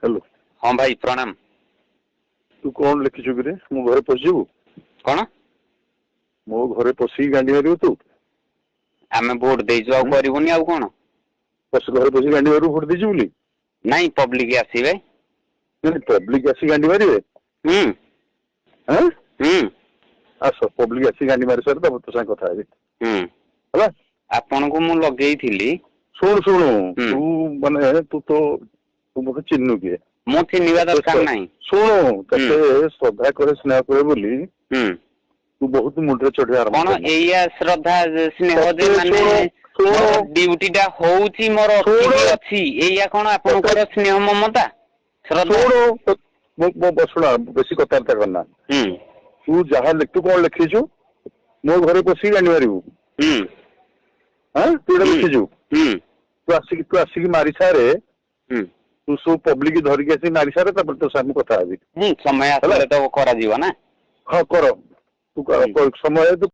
Hello. ହଁ ଭାଇ, ପ୍ରଣାମ। ତୁ କଣ ଲେଖିଛୁ କିରେ? ମୋ ଘରେ ପଶିଯିବୁ? କଣ? ମୋ ଘରେ ପଶିକି ଗାଣ୍ଡି ମାରିବୁ ତୁ? ଆମେ ଭୋଟ ଦେଇଛୁ ଆଉ କରିବୁନି ଆଉ କଣ? ଘରେ ପଶିକି ଗାଣ୍ଡି ମାରିବୁ ଭୋଟ ଦେଇଛୁ ବୋଲି? ନାଇଁ, ପବ୍ଲିକ ଆସିବେ। ନାଇଁ, ପବ୍ଲିକ ଆସି ଗାଣ୍ଡି ମାରିବେ? ହୁଁ। ଆଁ? ହୁଁ। ଆସ, ପବ୍ଲିକ ଆସି ଗାଣ୍ଡି ମାରି ସାରେ, ତାପରେ ତୋ ସାଙ୍ଗେ କଥା ହେବି। ହେଲା। ଆପଣଙ୍କୁ ମୁଁ ଲଗେଇଥିଲି। ଶୁଣୁ ଶୁଣୁ, ତୁ ମାନେ ତୁ ମତେ ଚିହ୍ନୁ କିଏ? ମୁଁ ଚିହ୍ନିବା ଦରକାର ନାହିଁ। ଶୁଣୁ, ତତେ ଶ୍ରଦ୍ଧା କରେ, ସ୍ନେହ କରେ ବୋଲି ତୁ ବହୁତ ମୁଣ୍ଡରେ ଚଢିବା ଆରମ୍ଭ କଣ କଲୁ। ଏଇଆ ଶ୍ରଦ୍ଧା ସ୍ନେହ ଯେ ତତେ ମାନେ ଶୁଣୁ, ଶୁଣୁ। ଡ୍ୟୁଟି ଟା ହଉଛି ମୋର ଶୁଣୁ। ଅତିଥି ଅଛି, ଏଇଆ କଣ ଆପଣଙ୍କର ସ୍ନେହ ମମତା ଶ୍ରଦ୍ଧା? ଶୁଣୁ, ମୋ ଶୁଣ, ବେଶୀ କଥାବାର୍ତ୍ତା କରନା। ତୁ ଯାହା ତୁ କଣ ଲେଖିଛୁ? ମୋ ଘରେ ପଶିକି ଗାଣ୍ଡି ମାରିବୁ? ହୁଁ। ହଁ, ତୁ ଏଇଟା ହୁଁ। ଲେଖିଛୁ? ହୁଁ। ତୁ ଆସିକି ମାରି ସାରେ। ତୁ ସବୁ ପବ୍ଲିକ ଧରିକି ଆସିକି ମାରି ସାରେ, ତାପରେ ତୋ ସାଙ୍ଗେ ମୁଁ କଥା ହେବି। ହୁଁ, ସମୟ ଆସିଲେ ତ କରାଯିବ ନା। ହଁ, କର ତୁ କର, ସମୟ ତୁ